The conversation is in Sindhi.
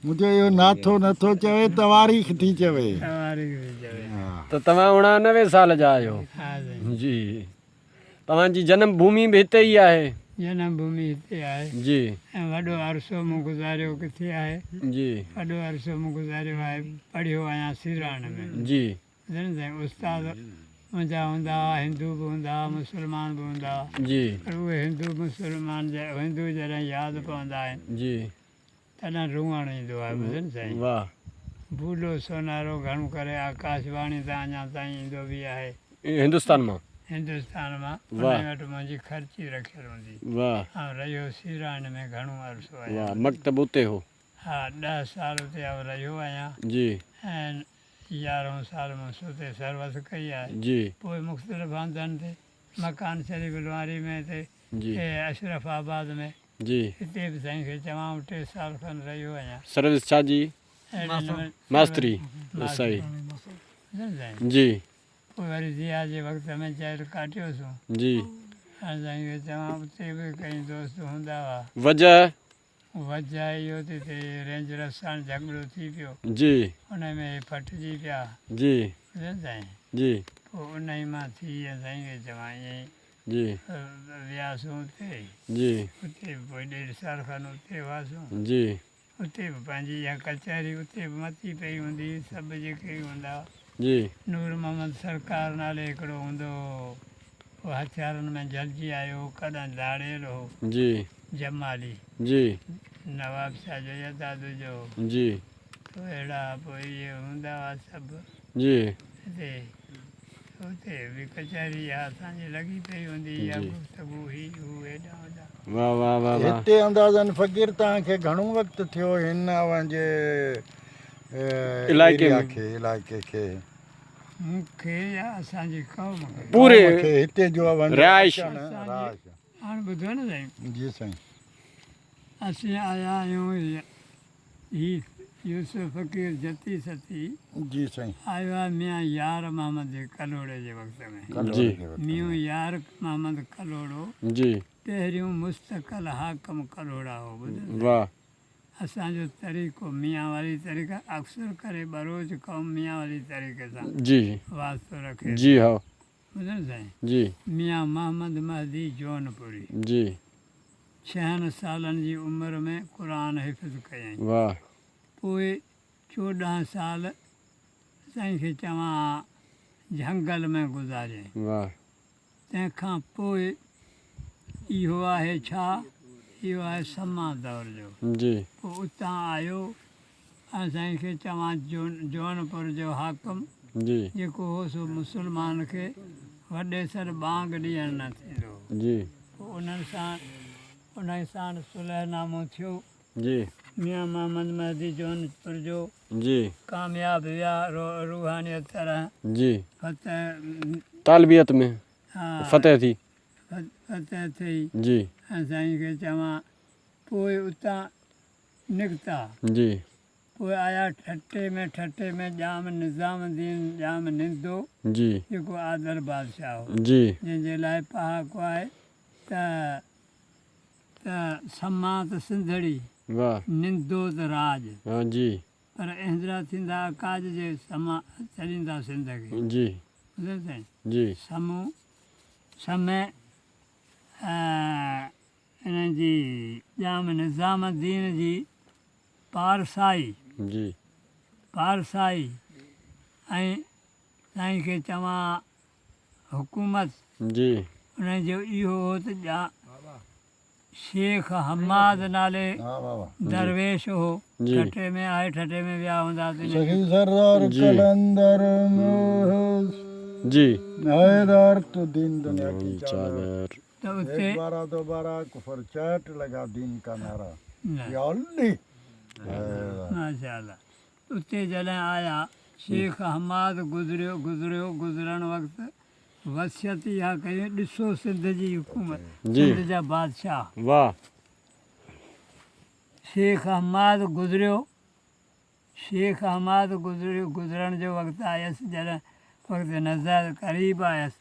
مون چيو اهو ناٿو نٿو چوي تواريخ ٿي چوي. تواريخ ٿي چوي. ته توهان 89 سال جا آهيو. ها سائين. جي توهان جي جنم ڀومي به هتي ئي آهي. جنم ڀومي هتي آهي. جي. ۽ وڏو عرصو مون گذاريو ڪٿي آهي. جي. وڏو عرصو مون گذاريو آهي پڙهيو آهيان سيراڻ ۾. جي. ٻڌو نه سائين استاد منهنجا هوندا هئا هندو به هوندا هئا مسلمان به هوندا هئا. جي. پر اهي هندو مسلمان هندو جڏهن ياد پوندا آهن. جي. تڏهن روئڻ ايندو آهي ٻڌو نه سائين. واھ. بولو سونارو گهڻو ڪري آڪاش واڻي تان اڃا تائين ايندو به آهي. هندستان مان. هندستان مان. واھ. انهي وٽ منهنجي خرچي رکيل هوندي. واھ. آئون رهيو سيراڻ ۾ گهڻو عرصو آهيان. واھ مڪتب اتي هو. ها ڏهه سال اتي آئون رهيو آهيان. جي. ۽ يارهون سال مون اتي سروس ڪئي آهي. جي. پوء مختلف هنڌن تي مڪان شريف لواري ۾ تي جي. اشرف آباد ۾. جي. هتي به سائين کي چوان آئون ٽي سال کن رهيو آهيان. سروس ڇا جي؟ اهڙي نموني ماستري. صحيح. جي. پوء وري ضياء جي وقت ۾ جيل ڪاٽيوسون. جي. هاڻي سائين کي چوان اتي به ڪئين دوست هوندا هئا. وجه؟ وجه اهو ته هتي رينجرس سان جهڳڙو ٿي پيو. جي. انهي ۾ هي ڦٽجي پيا. جي. ٻڌو سائين. جي. پوء انهي مان ٿي سائين کي چوان ائين جي. وياسون اتي. جي. اتي به پوء ڏيڍ سال کن اتي هئاسون. جي. اتي به پنهنجي اها ڪچهري اتي به متي پئي هوندي هئي، سڀ جيڪي به هوندا هئا. جي. نور محمد سرڪار نالي هڪڙو هوندو هو، هو هٿيارن ۾ جهلجي آيو هو، ڪڏهن ڌاڙيل هو. جي. جمالي. جي. نواب شاهه جو يا دادو جو هو. جي. پوء اهڙا پوء اهي هوندا هئا سڀ. جي. اتي اتي به ڪچهري اها اسان جي لڳي پئي هوندي اها گفتگو هي هو هيڏانهن هوڏانهن. واه واه واه واه. هتي اندازن فقير توهان کي گهڻو وقت ٿيو هن اوهان جي علائقي ايريا ۾. کي علائقي کي. مون کي يا اسان جي قوم کي. پوري قوم کي هتي جو اوهان جو رهائش. اچڻ رهائش. هاڻ ٻڌو نه سائين. جي سائين. اسين آيا آهيون هي يوسف فقير جتي ستي. جي سائين. آيو آهي ميان يار محمد جي ڪلهوڙي جي وقت ۾. جي. ميون يار محمد ڪلهوڙو. جي. پهريون مستقل حاڪم ڪلهوڙا هو ٻڌو سائين. واه. اسان جو طريقو ميان والي طريقه اڪثر ڪري ٻروچ قوم ميان والي طريقي سان جي. واسطو رکي ٿي. جي ها. ٻڌو سائين. جي. ميان محمد مهدي جونپوري. جي. ڇهن سالن جي عمر ۾ قرآن حفظ ڪيائين. واه. پوء 14 سال سائين کي چوان جهنگل ۾ گذاريائين. واه. تنهن کان پوء اهو آهي ڇا؟ اهو آهي سما دور جو. جي. پوء اتان آيو ۽ سائين کي چوان جونپور جو حاڪم جي. جيڪو هو سو مسلمان کي وڏي سر ٻانگ ڏيڻ نه ٿيندو هو. جي. پوء انهن سان انهي ساڻ صلح نامو ٿيو. جي. ميان محمد مهدي جونپور جو. جي. ڪامياب ويا روحانيت طرح. جي. فتح. طالبيت ۾ ها. فتح ٿي. فتح ٿي. جي. ۽ سائين کي چوان پوء اتان نڪتا. جي. پوء آيا ٺٽي ۾، ٺٽي ۾ ڄام نظام الدين ڄام نندو جي. جيڪو عادل بادشاهه هو، جي. جنهن جي لاء پهاڪو آهي ته ته سما ته سنڌڙي، واه. نندو ته راڄ. ها جي. پر اهندرا ٿيندا اڪاڄ جي سما ڇڏيندا سنڌ کي. جي. ٻڌو سائين. جي. سمو، سمي ۽ انهن جي ڄام نظام الدين جي پارسائي، جي. پارسائي ۽ سائين کي چوان حڪومت، جي. انهن جو اهو هو ته شيخ حماد نالي درويش هو، جي. ٺٽي ۾ آهي، ٺٽي ۾ ويا هوندا ته انهن سخي سردار جي. قلندر محض جي. حيدر تو دين دنيا ڪي چادر. چادر. ته اتي ايڪ بارا دو بارا ڪفر چهٽ لگا دين ڪا نعرا نه. يا علي ماشاء الله اتي جڏهن آيا شيخ حماد گذريو گذريو گذرڻ وقت وصيت اها ڪئي ڏسو سنڌ جي حڪومت جي. سنڌ جا بادشاهه. واه. شيخ حماد گذريو شيخ حماد گذريو گذرڻ جو وقت آيس جڏهن وقت نظر قريب آيس.